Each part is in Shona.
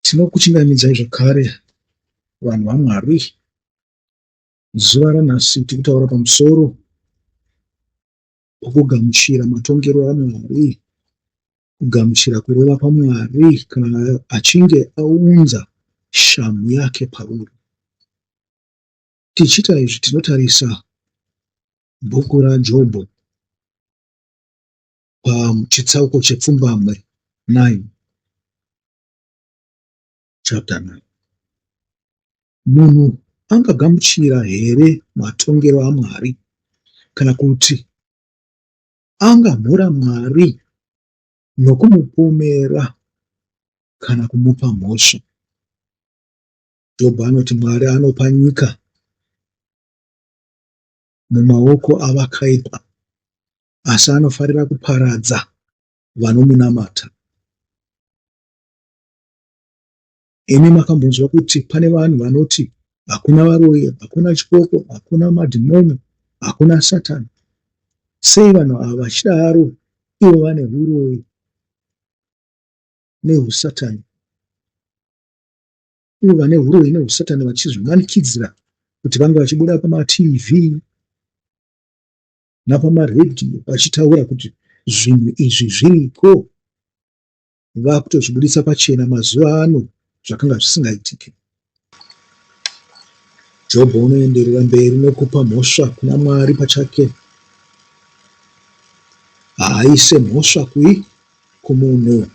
Tinokuchingamidzai zvakare vanhu vaMwari. Zuva ranhasi tiri kutaura pamusoro pokugamuchira matongero aMwari, kugamuchira kurova kwaMwari kana achinge aunza shamhu yake pauri. Tichiita izvi tinotarisa bhuku raJobho pachitsauko chepfumbamwe 9 chapter 9. Munhu angagamuchira here matongero aMwari kana kuti angamhura Mwari nokumupomera kana kumupa mhosva? Jobho anoti Mwari anopa nyika mumaoko avakaipa asi anofarira kuparadza vanomunamata. Imi makambonzwa kuti pane vanhu vanoti hakuna varoyi, hakuna chipoko, hakuna madhimoni, hakuna satani. Sei vanhu ava vachidaro ivo vane huroyi nehusatani? Ivo vane huroyi nehusatani vachizvimanikidzira kuti vange vachibuda pamaTV napamaredhiyo vachitaura kuti zvinhu izvi zviriko. Vakutozvibuditsa pachena mazuva ano zvakanga zvisingaitike. Jobho unoenderera mberi nokupa mhosva kuna Mwari pachake. Haaise mhosva kui kumunhu.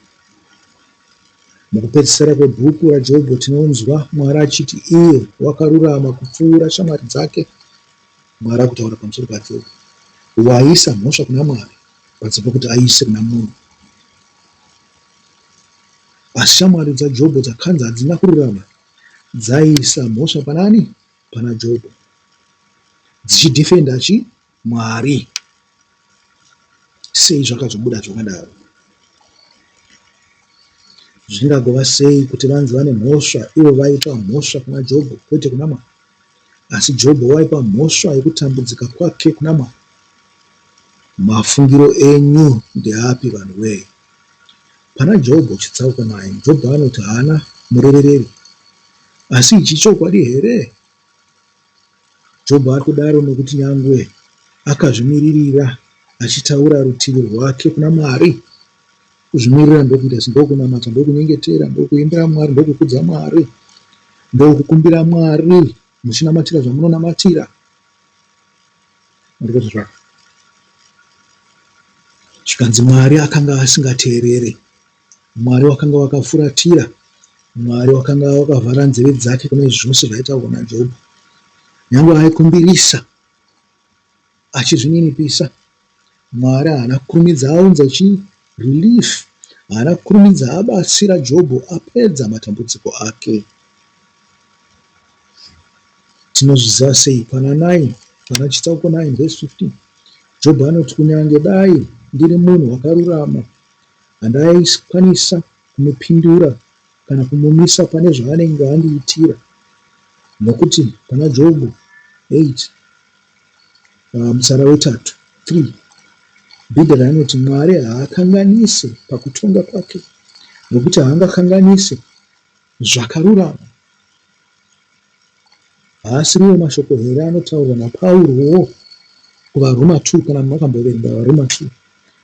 Mukupedzisira kwebhuku raJobho tinonzwa Mwari achiti iye wakarurama kupfuura shamwari dzake. Mwari akutaura pamusoro paJobho. Waisa mhosva kuna Mwari panze pokuti aiise kuna munhu. Asi shamwari dzaJobho dzakanzi hadzina kururama dzaiisa mhosva panani? Pana Jobho. Dzichidhifenda chi? Mwari. Sei zvakazobuda zvakadaro? Zvingagova sei kuti vanzi vane mhosva ivo vaipa mhosva kuna Jobho kwete kuna Mwari? Asi Jobho waipa mhosva yekutambudzika kwake kuna Mwari. Mafungiro enyu ndeapi vanhu wee? Pana Jobho chitsauko 9, Jobho anoti haana murevereri. Asi ichi ichokwadi here? Jobho ari kudaro nokuti nyangwe akazvimiririra achitaura rutivi rwake kuna Mwari, kuzvimirira ndokuita se ndokunamata, ndokunyengetera, ndokuimbira Mwari, ndokukudza Mwari, ndokukumbira Mwari muchinamatira zvamunonamatira. Ndozvazvo. Zvikanzi Mwari akanga asingateerere. Mwari wakanga wakafuratira. Mwari wakanga wakavhara nzeve dzake kune zvose zvaitaurwa naJobho. Nyangwe aikumbirisa achizvininipisa, Mwari haana kukurumidza aunza chii? Relief. Haana kukurumidza abatsira Jobho apedza matambudziko ake. Tinozviziva sei? Pana 9, pana chitsauko 9 verse 15, Jobho anoti, Kunyange dai ndiri munhu wakarurama, handaikwanisa kumupindura kana kumumisa pane zvaanenge andiitira. Nokuti pana Jobho 8 mutsara wetatu 3, Bhibheri anoti Mwari haakanganise pakutonga kwake, nokuti haangakanganise zvakarurama. Haasiriwo mashoko here anotaurwa naPaurowo kuvaRoma 2 kana makamboverenga vaRoma 2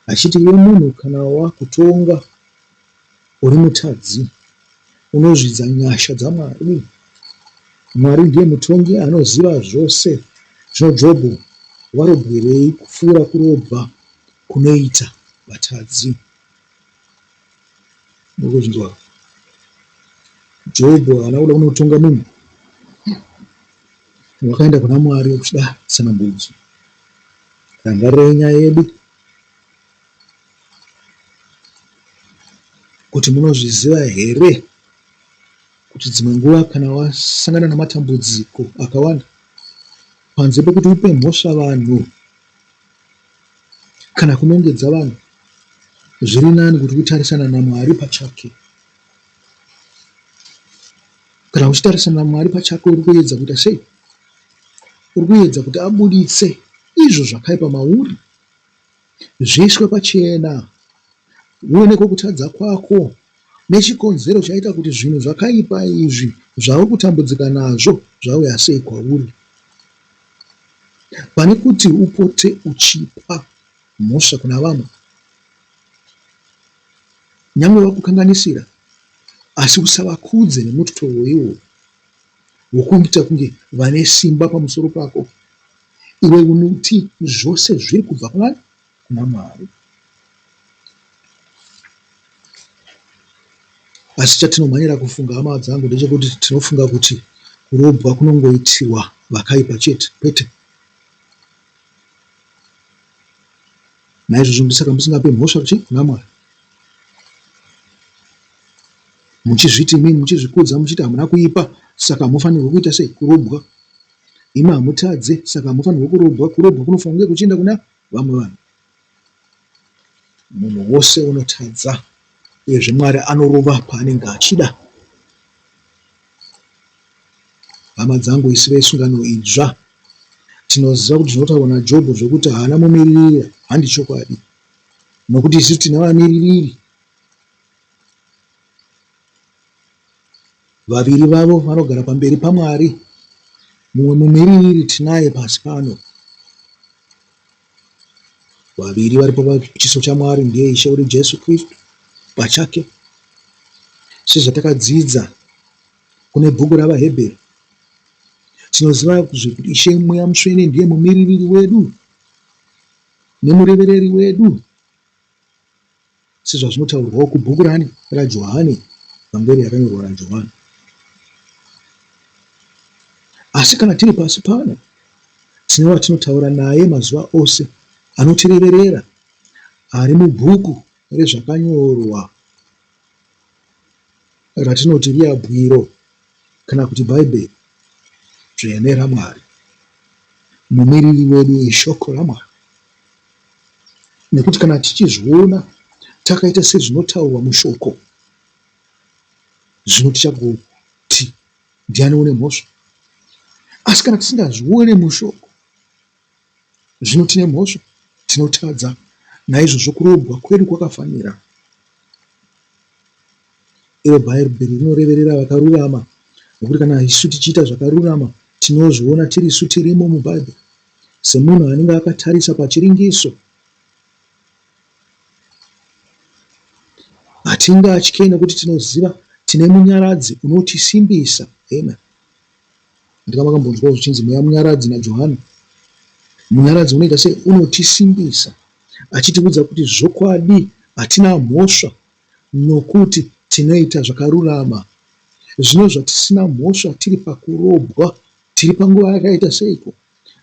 achiti iwe munhu kana wakutonga uri mutadzi unozvidza nyasha dzaMwari. Mwari ndiye mutongi anoziva zvose. Zvino Jobho warobwerei kupfuura kurobwa kunoita vatadzi? Murikuzvinzwa? Jobho haana kuda kunotonga munhu. Wakaenda kuna Mwari uchida tsanangudzo. Rangarirai nyaya yedu kuti munozviziva here kuti dzimwe nguva kana wasangana namatambudziko akawanda panze pekuti upe mhosva vanhu kana kunongedza vanhu, zviri nani kuti utarisana naMwari pachake. Kana uchitarisana naMwari pachake uri kuedza kuita sei? Uri kuedza kuti abuditse izvo zvakaipa mauri zviiswe pachena uonekwe kutadza kwako. Nechikonzero chaita kuti zvinhu zvakaipa izvi zvauri kutambudzika nazvo zvauya sei kwauri. Pane kuti upote uchipa mhosva kuna vamwe, nyangwe vakukanganisira, asi usavakudze nemutoo iwowo wokuita kunge vane simba pamusoro pako. Iwe unoti zvose zviri kubva kuna kuna Mwari. Asi chatinomhanyira kufunga hama dzangu ndechekuti tinofunga kuti kurobwa kunongoitirwa vakaipa chete. Kwete. Naizvozvo ndosaka musingape mhosva kuchi kuna Mwari. Muchizviti imimi muchizvikudza muchiti hamuna kuipa saka hamufanirwi kuita sei kurobwa. Imi hamutadze saka hamufanirwi kurobwa. Kurobwa kunofanira kunge kuchienda kuna vamwe vanhu. Munhu wose unotadza uyezve Mwari anorova paanenge achida. Hama dzangu isu vesungano idzva tinoziva kuti zvinotaurwa naJobho zvekuti haana mumiririri handi chokwadi nokuti isu tine vamiririri. Vaviri vavo vanogara pamberi paMwari. Mumwe mumiririri tinaye pasi pano. Vaviri varipo pachiso chaMwari ndiye Ishe wedu Jesu Kristu pachake. Sezvatakadzidza kune bhuku ravaHebheru, tinoziva kuti Ishe Mweya Mutsvene ndiye mumiririri wedu nemurevereri wedu. Sezvazvinotaurwawo kubhuku rani? RaJohane, Vhangeri yakanyorwa naJohane. Asi kana tiri pasi pano, tine watinotaura naye mazuva ose, anotireverera, ari mubhuku rezvakanyorwa ratinoti riya bwiro kana kuti Bhaibheri Dzvene raMwari. Mumiriri wedu iShoko raMwari. Nekuti kana tichizviona takaita sezvinotaurwa mushoko, zvino tichagoti ndiani une mhosva? Asi kana tisingazvione mushoko, zvino tine mhosva, tinotadza. Naizvozvo kurobwa kwedu kwakafanira. Iro Bhaibheri rinoreverera vakarurama, nokuti kana isu tichiita zvakarurama, tinozviona tirisu tirimo muBhaibheri. Semunhu anenge akatarisa pachiringiso, hatingatye nekuti tinoziva tine munyaradzi unotisimbisa. Amen. Ndika makambonzwawo zvichinzi mweya munyaradzi naJohani. Munyaradzi unoita sei? Unotisimbisa achitiudza kuti zvokwadi hatina mhosva nokuti tinoita zvakarurama. Zvino zvatisina mhosva tiri pakurobwa, tiri panguva yakaita seiko?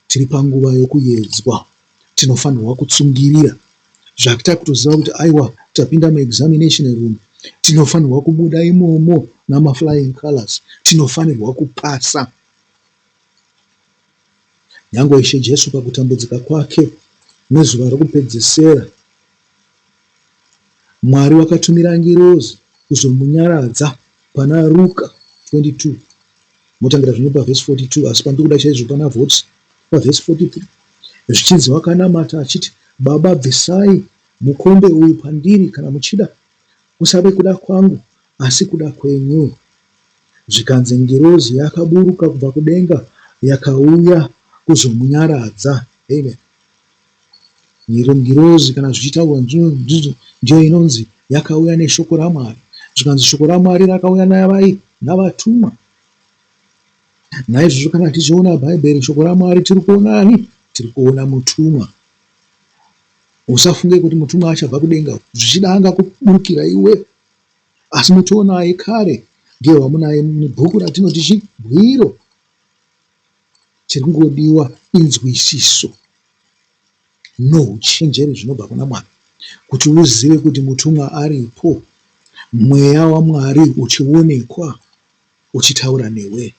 Tiri panguva yokuyedzwa. Tinofanirwa kutsungirira. Zvatakutoziva kuti aiwa tapinda muexamination room, tinofanirwa kubuda imomo namaflying colours. Tinofanirwa kupasa. Nyangwe Ishe Jesu pakutambudzika kwake nezuva rokupedzesera, Mwari wakatumira ngirozi kuzomunyaradza pana Ruka 22 motangira zvino pavhesi 42 asi pandiri kuda chaizvo pana vhoti pavhesi 43 zvichinzi wakanamata achiti baba bvisai mukombe uyu pandiri kana muchida kusave kuda kwangu asi kuda kwenyu zvikanzi ngirozi yakaburuka kubva kudenga yakauya kuzomunyaradza amen Ngirozi kana zvichitaurwa ndiyo inonzi yakauya neshoko raMwari. Zvikanzi shoko raMwari rakauya navai? Navatumwa. Naizvozvo kana tichiona Bhaibheri shoko raMwari tiri kuona ani? Tiri kuona mutumwa. Usafunge kuti mutumwa achabva kudenga zvichida angakuburukira iwe asi mutonaye kare ndiye wamunaye mubhuku ratinoti chi bwiro. Chiri kungodiwa inzwisiso nohuchenjeri zvinobva kuna Mwari kuti uzive kuti mutumwa aripo, mweya waMwari uchionekwa uchitaura newe.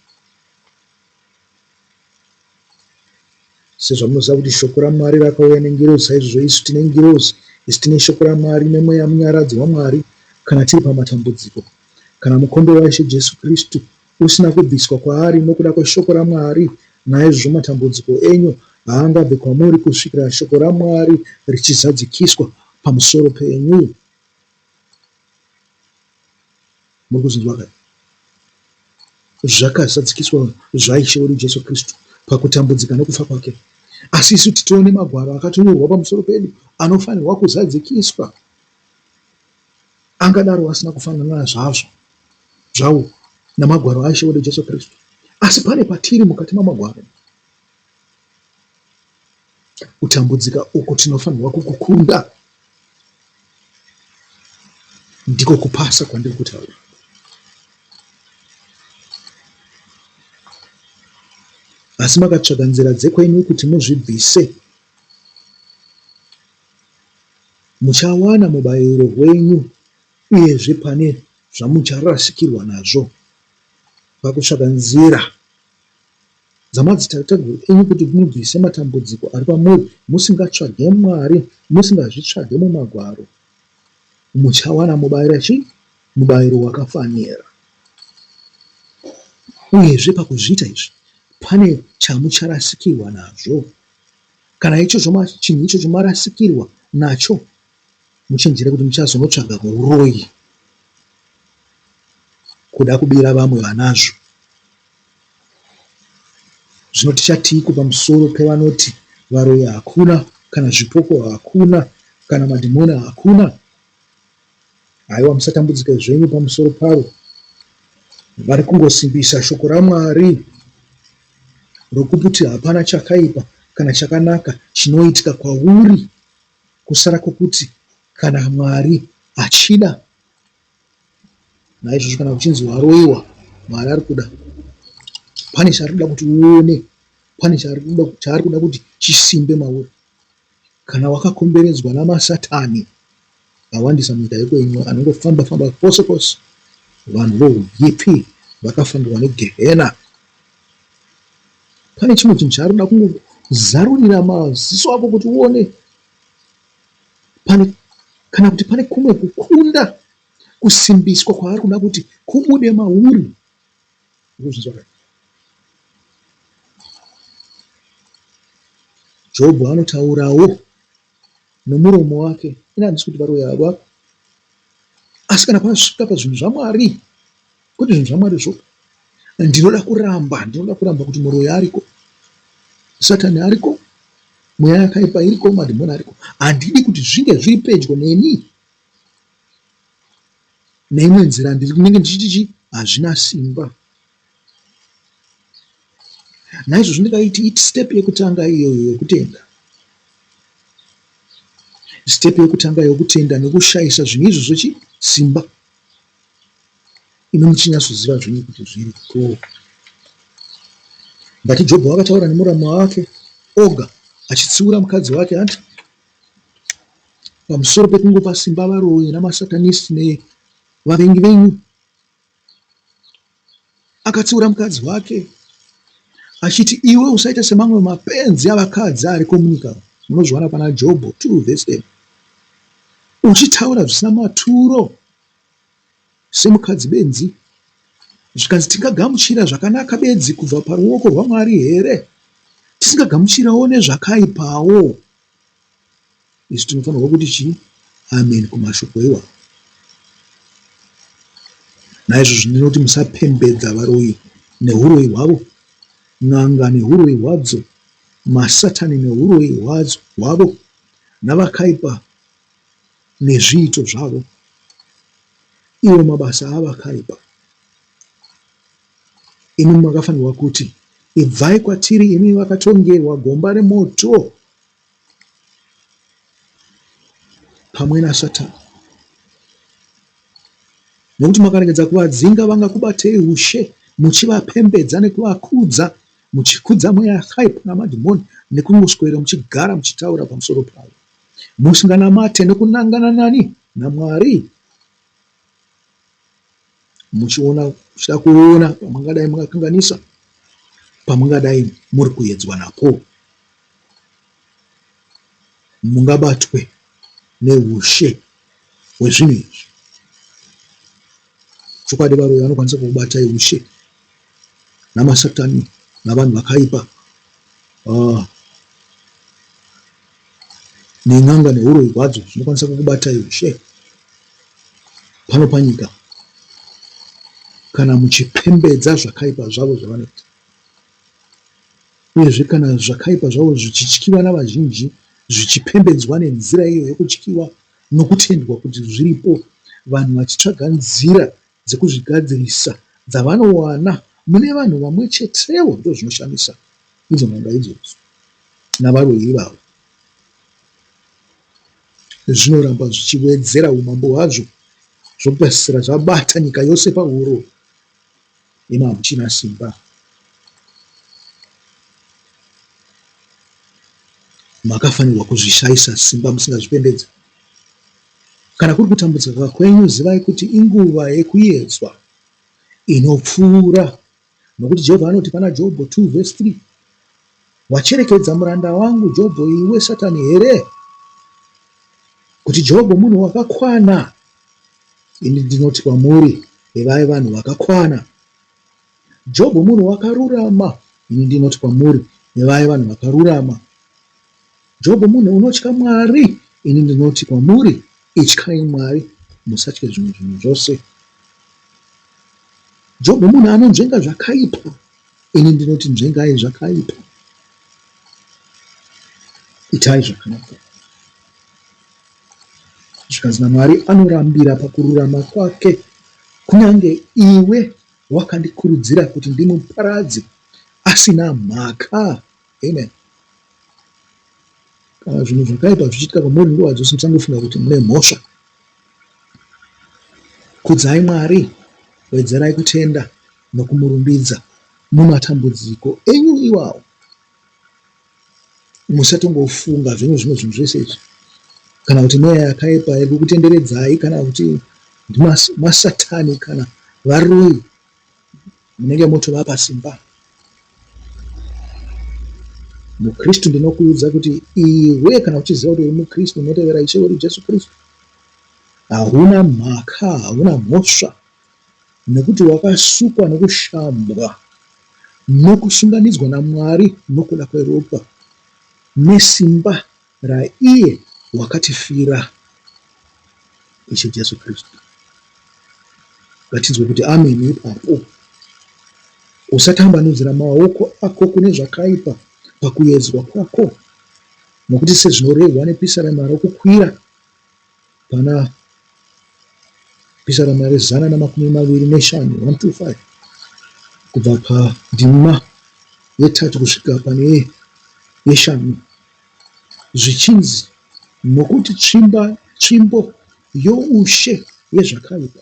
Sezvamunoziva kuti shoko raMwari rakauya nengirozi, saizvozvo isu tine ngirozi, isu tine shoko raMwari nemweya munyaradzi waMwari kana tiri pamatambudziko. Kana mukombe waIshe Jesu Kristu usina kubviswa kwaari nokuda kweshoko raMwari, naizvozvo matambudziko enyu haangabve kwamuri kusvikira shoko raMwari richizadzikiswa pamusoro penyu. Muri kuzvinzwa ka? Zvakazadzikiswa zvaIshe wedu Jesu Kristu pakutambudzika nokufa kwake. Asi isu titone magwaro akatonyorwa pamusoro pedu anofanirwa kuzadzikiswa. Angadaro asina kufanana zvazvo zvawo namagwaro aIshe wedu Jesu Kristu. Asi pane patiri mukati mamagwaro. Kutambudzika uku tinofanirwa kukukunda. Ndiko kupasa kwandiri kutaura. Asi makatsvaga nzira dzekwenyu kuti muzvibvise. Muchawana mubayiro wenyu uyezve pane zvamucharasikirwa nazvo pakutsvaga nzira dzamadzitateguru enyu kuti mubvise matambudziko ari pamuri musingatsvage Mwari, musingazvitsvage mumagwaro, muchawana mubayiro chii? Mubayiro wakafanira. Uyezve pakuzviita izvi pane chamucharasikirwa nazvo. Kana ichocho chinhu ichocho marasikirwa nacho, muchenjere kuti muchazonotsvaga huroyi kuda kubira vamwe vanazvo. Zvino tichatiiko pamusoro pevanoti varoyi hakuna, kana zvipoko hakuna, kana madhimoni hakuna? Haiwa musatambudzike zvenyu pamusoro pavo. Vari kungosimbisa shoko raMwari rokuti hapana chakaipa kana chakanaka chinoitika kwauri kusara kwokuti kana Mwari achida. Naizvozvo kana kuchinzi waroiwa, Mwari ari kuda. Pane chaari kuda kuti uone, pane chaari kuda kuti chisimbe mauri. Kana wakakomberedzwa namasatani awandisa munyika yekwenyu anongofamba famba pose pose, vanhu vohuipi vakafanirwa negehena. Pane chimwe chinhu chaari kuda kungozarurira maziso ako kuti uone pane kana kuti pane kumwe kukunda kusimbiswa kwaari kuda kuti kubude mauri. Jobho anotaurawo nomuromo wake. Ini handisi kuti varoyi havako. Asi kana pasvika pazvinhu zvaMwari, kwete zvinhu zvaMwari zvoga, ndinoda kuramba, ndinoda kuramba kuti muroyi ariko, Satani ariko, mweya yakaipa iriko, madhimoni ariko. Handidi kuti zvinge zviri pedyo neni. Neimwe nzira ndinenge ndichiti chii? Hazvina simba. Naizvozvo ndingaiti step yekutanga iyoyo yekutenda. Step yekutanga yekutenda nekushayisa zvinhu izvozvo chii? Simba. Imi muchinyatsoziva zvenyu kuti zviriko. Ndati Jobho akataura nemuramu wake oga achitsiura mukadzi wake hanti pamusoro pekungopa simba varoyi namasatanist nevavengi venyu. Akatsiura mukadzi wake achiti iwe usaita semamwe mapenzi avakadzi ariko munyika. Munozviwana pana Jobho 2 vhesi 10. Uchitaura zvisina maturo semukadzi benzi. Zvikanzi tingagamuchira zvakanaka bedzi kubva paruoko rwaMwari here? Tisingagamuchirawo nezvakaipawo? Isu tinofanirwa kuti chii? Amen kumashoko iwawo. Naizvozvo ndinoti musapembedza varoyi nehuroyi hwavo, n'anga nehuroyi hwadzo, masatani nehuroyi hwadzo hwavo, navakaipa nezviito zvavo, iwo mabasa avakaipa. Imi makafanirwa kuti, Ibvai kwatiri imi vakatongerwa gomba remoto pamwe naSatani. Nokuti makaregedza kuvadzinga vangakubatei ushe, muchivapembedza nekuvakudza, muchikudza mweya yakaipa namadhimoni, nekungoswera muchigara muchitaura pamusoro pavo, musinganamate nekunangana nani naMwari. Muchiona muchida kuona pamungadai makakanganisa, pamungadai muri kuedzwa napo. Mungabatwe nehushe hwezvinhu izvi. Chokwadi varoyi vanokwanisa kukubatai hushe namasatani navanhu vakaipa ah. Nen'anga nehuroyi hwadzo zvinokwanisa kukubatai hushe pano panyika. Kana muchipembedza zvakaipa zvavo zvavanoita, uyezve kana zvakaipa zvavo zvichityiwa navazhinji, zvichipembedzwa nenzira iyo yokutyiwa nokutendwa kuti zviripo, vanhu vachitsvaga nzira dzekuzvigadzirisa dzavanowana mune vanhu vamwe chetevo, ndozvinoshamisa idzo n'anga idzodzo navaroyi ivavo. Zvinoramba zvichiwedzera umambo hwazvo zvopedzisira zvabata nyika yose pahuro imi hamuchina simba. Makafanirwa kuzvishaisa simba musingazvipembedzi. Kana kuri kutambudzika kwenyu zivai kuti inguva yekuyedzwa inopfuura nokuti Jehovha anoti pana Jobho 2 vhesi 3 Wacherekedza muranda wangu Jobho iwe Satani here? Kuti Jobho munhu wakakwana. Ini ndinoti kwamuri, ivai vanhu vakakwana. Jobho munhu wakarurama. Ini ndinoti kwamuri, ivai vanhu vakarurama. Jobho munhu unotya Mwari. Ini ndinoti kwamuri, ityai Mwari, musatye zvimwe zvinhu zvose. Jobho munhu anonzvenga zvakaipa. Ini ndinoti nzvengai zvakaipa, itai zvakanaka. Zvikanzi naMwari anorambira pakururama kwake, kunyange iwe wakandikurudzira kuti ndimuparadze asina mhaka. Amen. Kana zvinhu zvakaipa zvichiitika kwamuri nguva dzose musangofunga kuti mune mhosva. Kudzai Mwari, wedzerai kutenda nokumurumbidza mumatambudziko enyu iwawo. Musatongofunga zvenyu zvimwe zvinhu zvese izvi, kana kuti mweya yakaipa iri kukutenderedzai, kana kuti masatani kana varoyi, munenge motovapa simba. MuKristu ndinokuudza kuti iwe kana uchiziva kuti uri muKristu unotevera Ishe wedu Jesu Kristu, hauna mhaka, hauna mhosva Nokuti wakasukwa nokushambwa nokusunganidzwa naMwari nokuda kweropa nesimba raiye wakatifira, Ishe Jesu Kristu. Ngatinzwe kuti ameni ipapo. Usatambanudzira maoko ako kune zvakaipa pakuyedzwa kwako, nokuti sezvinorehwa nepisarema rokukwira Pana Pisarema rezana namakumi maviri neshanu, 125, kubva pandima yetatu kusvika pane yeshanu, zvichinzi, Nokuti tsvimba, tsvimbo youshe yezvakaipa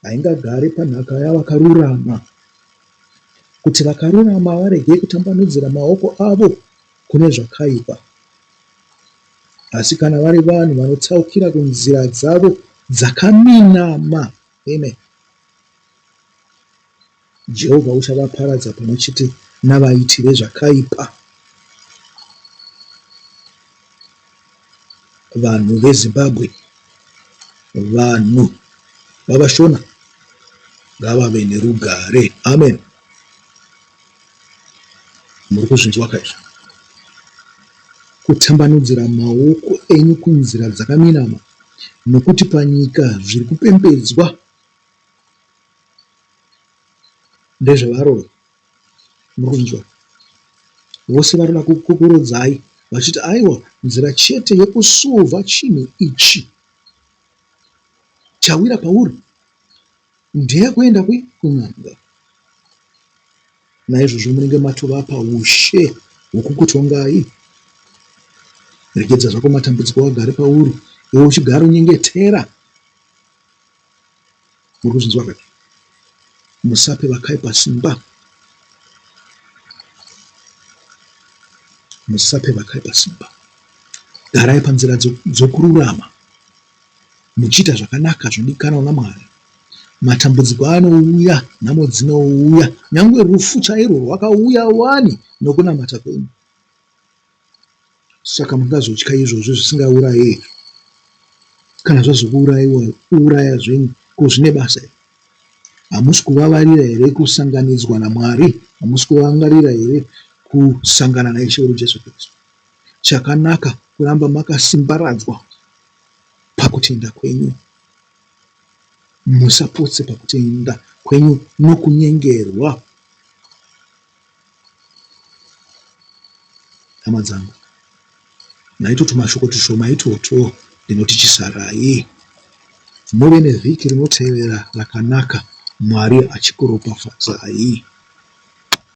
haingagari panhaka yavakarurama, kuti vakarurama varege kutambanudzira maoko avo kune zvakaipa. Asi kana vari vanhu vanotsaukira kunzira dzavo dzakaminama, amen, Jehovha uchavaparadza pamwe chete navaiti vezvakaipa. Vanhu veZimbabwe, vanhu vavaShona ngavave nerugare. Amen. Muri kuzvinzwa ka izvi? Kutambanudzira maoko enyu kunzira dzakaminama, nokuti panyika zviri kupembedzwa ndezvevaroyi. Muri kuzvinzwa? Vose vari kuda kukurodzai vachiti aiwa nzira chete yekusuvha chinhu ichi chawira pauri ndeyekuenda kun'anga. Naizvozvo munenge matovapa ushe hwokukutongai. Regedza zvako matambudziko agare pauri iwe uchigaronyengetera. Muri kuzvinzwa ka? Musape vakaipa simba. Musape vakaipa simba. Garai panzira dzokururama muchiita zvakanaka zvinodikanwa naMwari. Matambudziko anouya, nhamo dzinouya, nyangwe rufu chairwo rwakauya wani nokunamata kwenyu. Saka mungazotya izvozvo zvisingauraye here? Kana zvazokuuraiwa uraya zvenyu ko zvine basa here? Hamusi kuvavarira here kusanganidzwa naMwari? Hamusi kuvangarira here kusangana naIshe wedu Jesu Kristu? Chakanaka kuramba makasimbaradzwa pakutenda kwenyu. Musapotse pakutenda. kwenyu nokunyengerwa. Hama dzangu, naito tumashoko tushoma itwotwo ndinoti chisarai muve nevhiki rinotevera rakanaka Mwari achikuropafadzai.